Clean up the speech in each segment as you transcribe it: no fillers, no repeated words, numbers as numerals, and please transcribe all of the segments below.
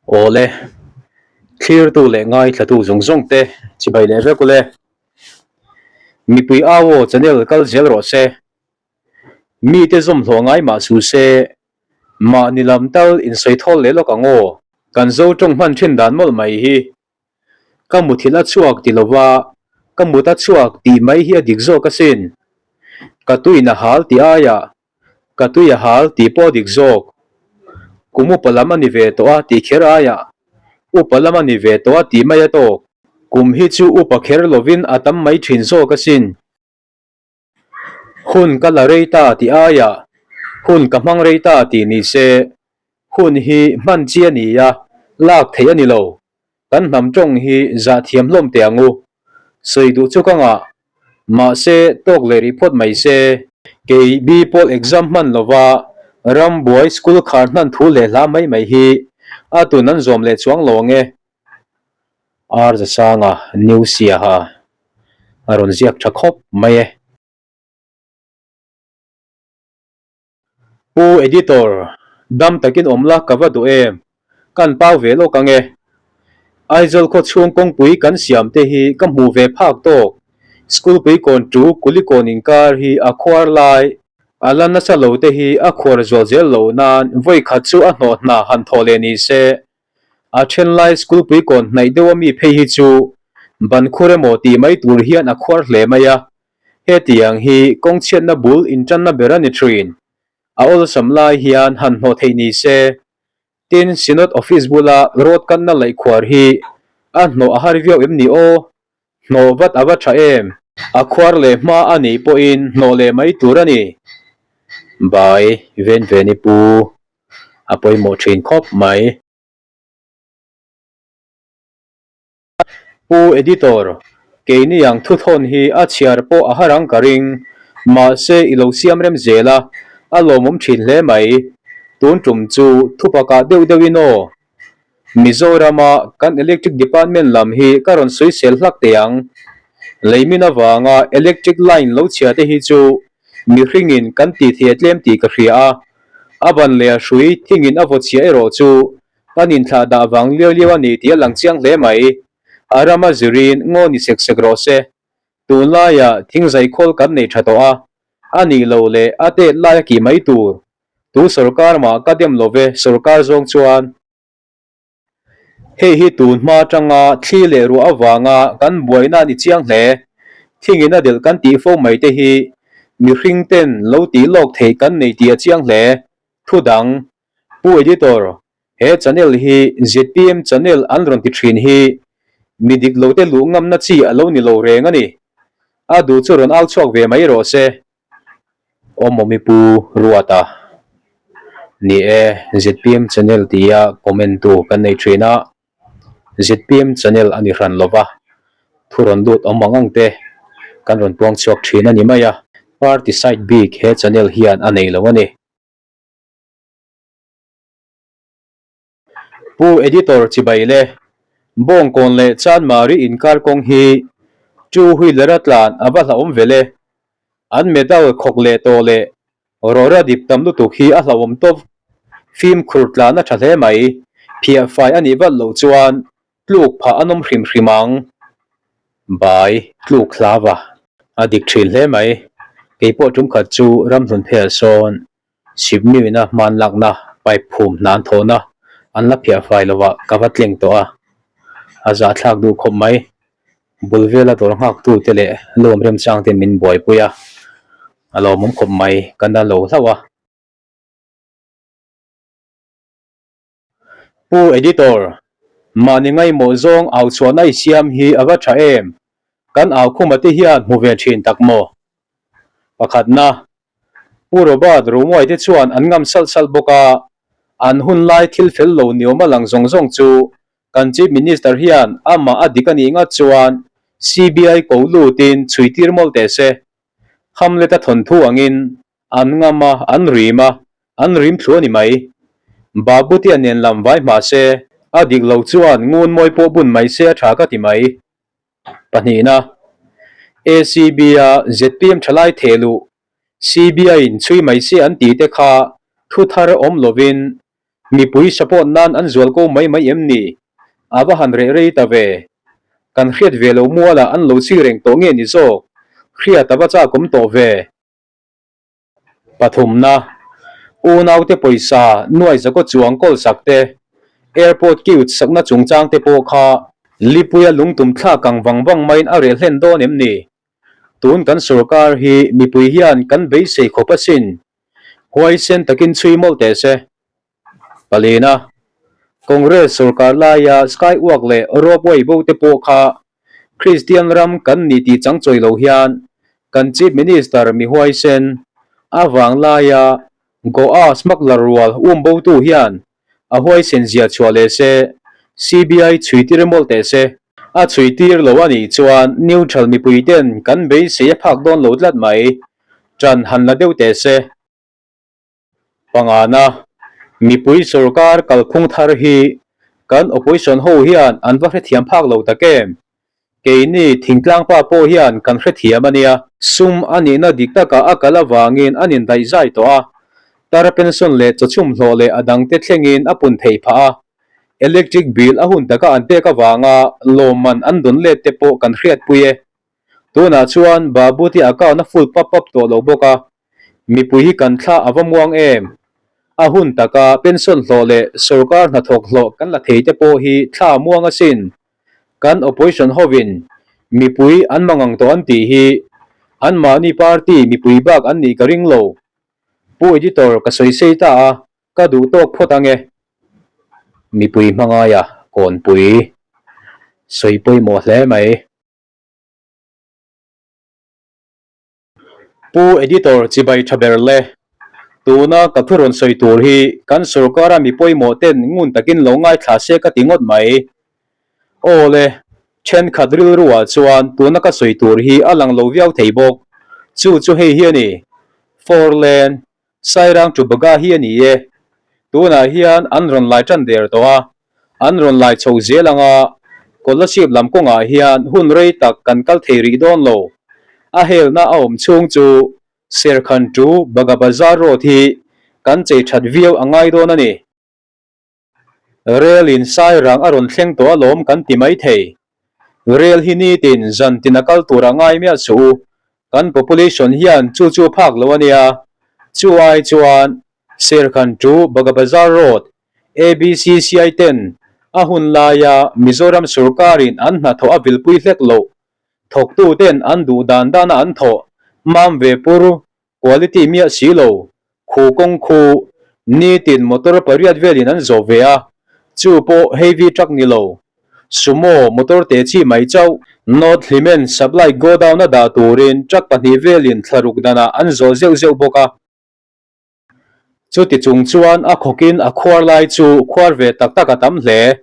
Awle, thlirtu leh ngaithlatu zawng zawng te chibai leh vek ule. Mipui au aw channel kal zel rawh se. Mite zawm hlawh ngai mah su se, mahni lam tal insawi thawl leh lawk ang aw. Kan zo tawng hman thin dan mawlh mai hi. Ka muthilh a chhuak ti lova, ka mut a chhuak tih mai hi a dik zawk asin. Ka tuin a hal tih aiah Ka tui a hal tih pawh a dik zawk. Kum upa lam a ni ve tawh a tih kher aiah upa lam a ni ve tawh a tih mai a tawk. Kum hi chu upa kher lovin a tam mai thin zawk asin. Hun ka la rei ta tih aiah hun ka hmang rei ta tih ni se, hun hi hman chi a ni a, lak theih a ni lo. Kan hnam tawng hi zah thiam hlawm teh ang u. Sawi duh chu ka ngah. Mahse, tawk leh rih phawt mai se. Kei B pawl exam hman lova rambuai school khar hnan thu leh hla mai mai hi a tun an zawm leh chuang lo ang e. Ar Zasanga New Siaha a rawn ziak tha khawp mai e. Pu Editor, dam takin awm la ka va duh em? Kan pau ve lawk ang e. Aizawl khaw chhung kawngpui kan siam te hi ka hmuh ve phak tawk. School pui kawn tu Kulikawn inkar hi a khuar lai, a la nasa lo te hi a khuar zual zel loh nan vawi khat chu a hnawh hna han thawh leh ni se. A then lai school pui kawn hnaih deuh ami phei hi chu ban khur emaw tih mai tur hian a khuar hle mai a. Hetiang hi kawngchhiatna bul intanna ber a ni thin. A awlsam lai hian han hnawh theih ni se. Tin, Synod Office bula road kanna laihkhuar hi a hnawh a har viau em ni aw? Hnawh vat a va tha em? A khuar leh hma a nih pawhin hnawh leh mai tur a ni. Bai, Venveni pu a pawimawh thin khawp mai. Pu Editor, keini ang thuthawn hi a chhiar pawh a har ang ka ring, mahse i lo siam rem zel a, a lawmawm thin hle mai. Tun tum chu thupakah deuh deuhin aw. Mizorama kan Electric Department lam hi ka rawn sawisel hlak teh ang. Leimin avanga electric line lo chhia te hi chu mihringin kan tih thei a tlem tih ka hria a, a ban leh a hrui thingin a vaw chhia erawh chu Kan inthlah dah vang liau liau a ni tih a lang chiang hle mai. A rama zirin ngaw ni sek sek rawh se. Tunlaiah thingzai khawl kan nei tha tawh a, a nih loh leh a tet lai a kih mai tur. Tu sorkar mah ka dem lo ve sorkar zawng chuan. Hei hi tun hma atanga thli leh ruah avanga kan buaina a ni chiang hle. Thingin a delh kan tih fo mai te hi mihring ten lo tih lawk theih kan nei tih a chiang hle. Thu dang Pu Editor, he channel hi zpm channel an rawn ti thin hi mi dik lo te luh ngamna chi a lo ni lo reng a ni. A duh chu rawn au chhuak ve mai rawh se. Awmawmi Pu Ruata, Ni e, zpm channel tia comment tu kan nei thin a, zpm channel a ni hran lova, thu rawn lut awm ang ang te kan rawn puang chhuak thin a ni mai a, party side bik he channel hian a nei lo a ni. Pu Editor chibai le, Bawngkawn leh Chanmari inkar kawng hi two wheeler a tlan a va hlauhawm ve le. An metal khawk leh tawh leh rawra dip tam lutuk hi a hlauhawm tawp. Fimkhur tlan a tha hle mai, phiah fai a nih vat loh chuan tluk phah an awm hrim hrim ang. Bai tluk hlava a dik thin hle mai. Keipawh tumkhat chu ramhlun phel sawn Sipmiuina hman lakna pipe phum hna an thawhna an la phiah fai lovah ka va tleng tawh a, a zahthlak duh khawp mai. Bul vela dawr nghaktute leh lawm remchangte min buaipui a, a lawmawm khawp mai ka na lo hlauh a. Pu Editor, mahni ngaihmawh zawng au chhuahna i siam hi a va tha em? Kan au khuma te hian hmu ve thin tak maw? Pakhatna, Pu Robert Romuai te chuan an ngam salh salh bawk a, an hun lai thil fel lo niawm a lang zawng zawng chu kan Chief Minister hian amah a dik a nih ngat chuan CBI ko lutin chhui tir mawlh teh se. Hamlet-a thawnthu angin An ngam a, an rim a, an rim thlu a ni mai. Babutea nen lam vai hma se, a dik lo chuan ngun mawi pawh bun mai se a tha ka ti mai. Pahnihna, ACB-a zpm thalai theh luh, CBI-in chhui mai se an tih te kha thu thar awm lovin. Mipui support nan an zual ko mai mai em ni? A va han reh rei ta ve. Kan hriat ve lo mualah an lo chi reng tawh nge ni zawk? Hriat a va chakawm tawh ve. Pathumna, Unaute pawisa nuai zakaw chuang kawl sak te, airport cute sakna chungchang te pawh kha Lipuia lungtum thlak ang vang vang maiin a reh hlen dawn em ni? Tun kan sorkar hi mipui hian kan beisei khawp asin. Huaisen takin chhui mawlh teh se. Palina, Congress sorkar laia Skywalk leh Ropeway bo te pawh kha Kristian ram kan ni tih chang chawi lo hian kan Chief Minister mi huaisen a vang laia Goa smuggler rual um botu hian a huaisen zia chhuah leh se, CBI chhui tir mawlh teh se. A chhui tir lo a nih chuan neutral mipui ten kan beisei a phak dawn lo tlat mai. Ṭan han la deuh teh se. Pangana, mipui sorkar kalphung thar hi kan opposition ho hian an va hrethiam phak lo tak em? Keini thingtlang pa pawh hian kan hrethiam a nia. Sum a nihna dik takah a kal avangin an indaih zai tawh a, tar pension leh chawchhum hlawh leh a dangte thlengin a pun theih phah a. Electric bill a hun taka an pek avanga lawmman an dawn let te pawh kan hriatpui e. Tunah chuan Babuti account a full pap pap tawh lo bawk a, Mipui hi kan thla a va muang em? A hun taka pension hlawh leh sorkar hnathawk hlawh kan la thei te pawh hi thla a muang asin. Kan opposition hovin mipui an mangang tawh an tih hi anmahni party mipui bak an nih ka ring lo. Pu Editor ka sawi sei ta a, ka duh tawk phawt ang e. Mipui hmangaia kawnpui sawi pawimawh hle mai. Pu Editor chibai tha ber le. Tuna ka thu rawn sawi tur hi kan sorkara mi pawimawh ten ngun takin lo ngaithla se ka ti ngawt mai. Aw le, thenkhat rilruah chuan tuna ka sawi tur hi a lang lo viau thei bawk. Chu chu hei hi a ni, Four lane, Sairang to Baga hi a ni e. Tunah hian an rawn lai tan der tawh a, an rawn lai chho zel ang a, Kolasib lam kawngah hian hun rei tak kan kal thei rih dawn lo. A helna a awm chhung chu Serkhan to Baga Bazar road hi kan chei that viau a ngai dawn a ni. Rel in Sairang a rawn thleng tawh alawm kan ti mai thei. Rel hi nitin zan tin a kal tur a ngai miah suh u. Kan population hian chu chu phak lo a nia. Chu ai chuan Serkhan to Baga Bazar Road, ABCCI ten a hun laia Mizoram sorkarin an hnathawh a vilpui hlek loh. Thawktu ten an duh dan dana an thawh mam ve pur Quality miah si lo, khu kawng khu nitin motor pariat velin an zawh ve a, chu pawh heavy truck ni lo, Sumo motor te chi mai chauh. North Hlimen supply godown a dah turin truck pahnih velin thlaruk danah an zawh zeuh zeuh bawk a. Chuti chung chuan a khawkin a khuar lai chu khuar ve tak tak a tam hle.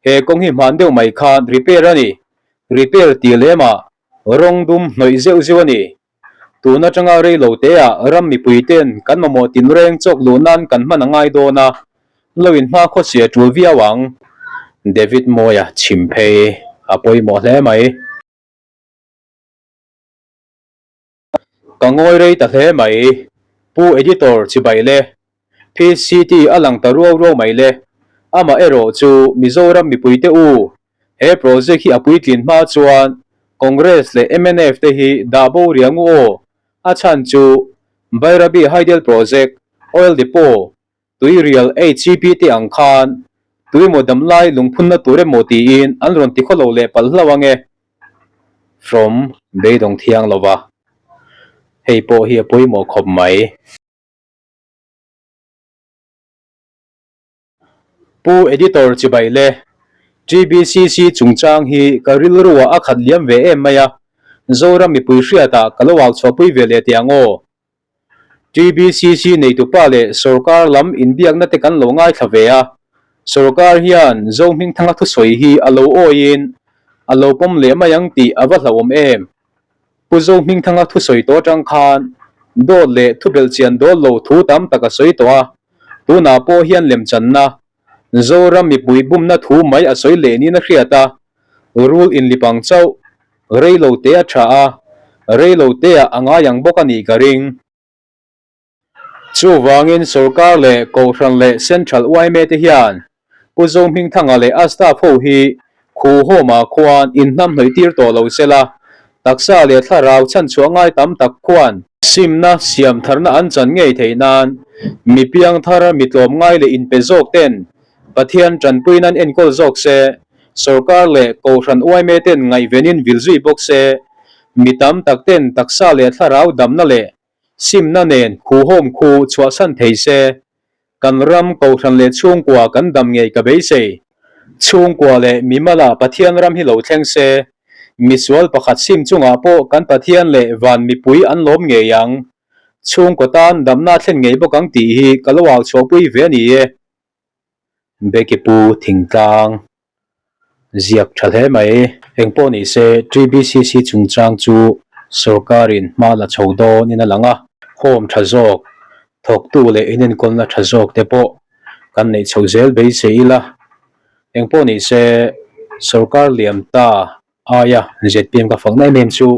He kawng hi hman deuh mai khan repair a ni. Repair tih lemah rawng dum hnawih zeuh zeuh a ni. Tun atanga rei lo teah ram mipui ten kan mamawh tinreng chawk luh nan kan hman a ngai dawn a, lo in hma khawchhia tul viau ang. David Mawia chhim phei a pawimawh hle mai. Ka ngawi rei ta hle mai. Pu Editor chibai le. PCT a lang ta ruau ruau mai le. Amah erawh chu Mizoram mipuite u, he project hi a puitlin hma chuan Congress leh mnf te hi dah bo riang u aw. A chhan chu Bairabi Hydel Project, Oil Depot, Tuirial HEP te ang khan tuimaw damlai lungphunna tur emaw tiin an rawn ti khawlo leh palh hlauh ang e. From Beidawng Thiang lova. Hei pawh hi a pawimawh khawp mai. Pu Editor chibai le, TBCC chungchang hi ka rilruah a khat liam ve em mai a, Zoram mipui hriatah ka lo au chhuahpui ve leh teh ang aw. TBCC neitupa leh sorkar lam inbiakna te kan lo ngaithla ve a, sorkar hian Zohmingthanga thusawi hi a lo awiin a lo pawm leh mai ang tih a va hlauhawm em. Pu Zohmingthanga thusawi tawh atang khan dawt leh thubelhchian dawl lo thu tam tak a sawi tawh a, tunah pawh hian lemchanna, Zoram mipui bumna thu mai a sawi leh niin a hriat a, rul inlip ang chauh, rei lo te a tha a, rei lo te ah a ngai ang bawk a nih ka ring. Chuvangin sorkar leh Kohhran leh Central yma te hian Pu Zohmingthanga leh a staff ho hi khu home ah khuan inhnamhnawih tir tawh lo sela, taksa leh thlarau chhanchhuah ngai tam tak khuan simna siam tharna an chan ngei theih nan mi piangthar mi tlawmngai leh inpe zawk ten Pathian tanpuiin an enkawl zawk se, sorkar leh Kohhran yma ten ngaihvenin vil zui bawk se, mi tam tak ten taksa leh thlarau damna leh simna nen khuhawm khu chhuahsan thei se, Kan ram Kohhran leh chhungkua kan dam ngei ka beisei. Chhungkua leh mimala Pathian ram hi lo thleng se, misual pakhat sim chungah pawh kan Pathian leh van mipui an lawm ngei ang. Chhungkaw tan damna thlen ngei bawk ang tih hi ka lo au chhuahpui ve a ni e. Becky Pu Thingtlang. Ziak tha hle mai. Engpawh ni se TBCC chungchang chu sorkarin hma la chho dawn in a lang a, home tha zawk, thawktu leh inenkawlna tha zawk te pawh kan neih chho zel beisei ila. Engpawh ni se sorkar liam ta aia zpm ka fakna em em chu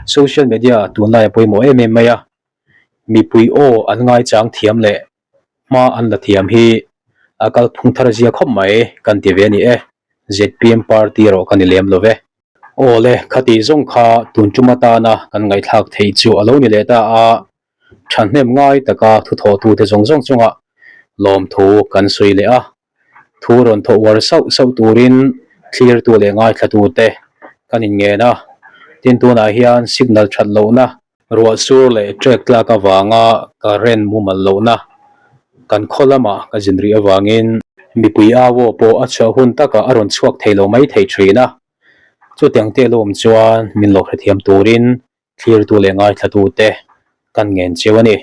social media tunlai a pawimawh em em mai a, mipui aw an ngaichang thiam leh hma an la thiam hi a kalphung thar zia khawp mai kan ti ve a ni e, zpm party erawh ka ni lem lo ve. Aw le, khati zawng kha tun tum atana kan ngaihthlak theih chu a lo ni leh ta a, thahnem ngai taka thuthawhtute zawng zawng chungah lawmthu kan sawi leh a, thu rawn thawh uar sauh sauh turin thlirtu leh ngaithlatute kan inngen a, tin tunah hian signal that lohna, Ruah sur leh trek tlak avanga current mumal lohna kan khaw lamah ka zin rih avangin mipui au aw pawh a chhuah hun takah a rawn chhuak thei lo mai thei thin a. Chutiang te lo awm chuan min lo hrethiam turin thlirtu leh ngaithlatute kan ngen cheu a ni.